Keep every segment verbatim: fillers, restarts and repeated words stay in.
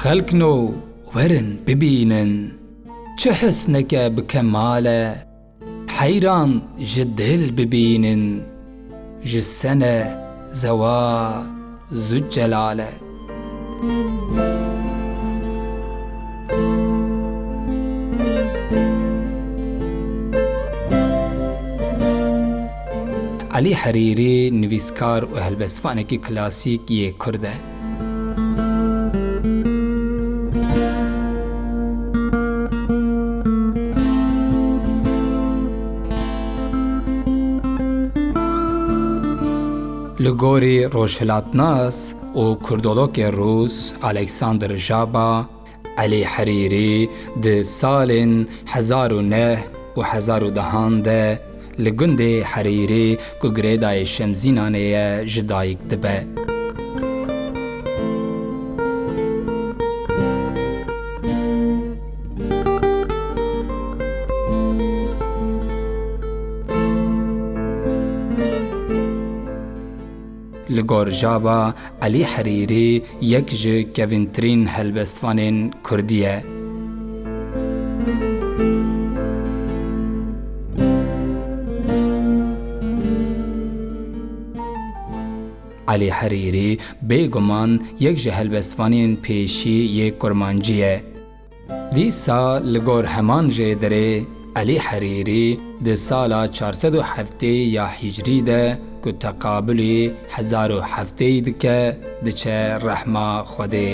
Xelkno, werin bibînin, çi husneke bi kemal e, heyran ji dil bibînin, ji sene zewa Zûcelal e. Elî Herîrî nivîskar û helbestvanekî klasîk yê Kurd e. Li gorî rojhilatnas û kurdologê rûs Alexander Jaba, Elî Herîrî di salên hezar û neh û hezar û dehan de li gundê Herîrî ku girêdayê Şemzînanê ye ji dayik dibe. Li gor Jaba, Elî Herîrî yek ji kevintirîn helbestvanên kurdî ye. Elî Herîrî bêguman yek ji helbestvanên pêşî yê kurmancî ye. Dîsa li gor heman jêderê Elî Herîrî di sala çar sed û heftê ya Hîcrî de ku teqabulî hezar û heftê dike, diçe rehma Xwedê.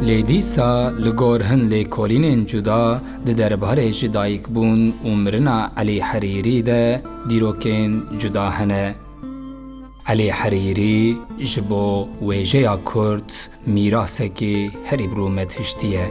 Lê dîsa li gor hin lêkolînên cuda di derbarê ji dayikbûn û mirina Elî Herîrî de dîrokên cuda hene. Elî Herîrî ji bo wêjeya Kurd mîrasekî herî bi rûmet hiştiye.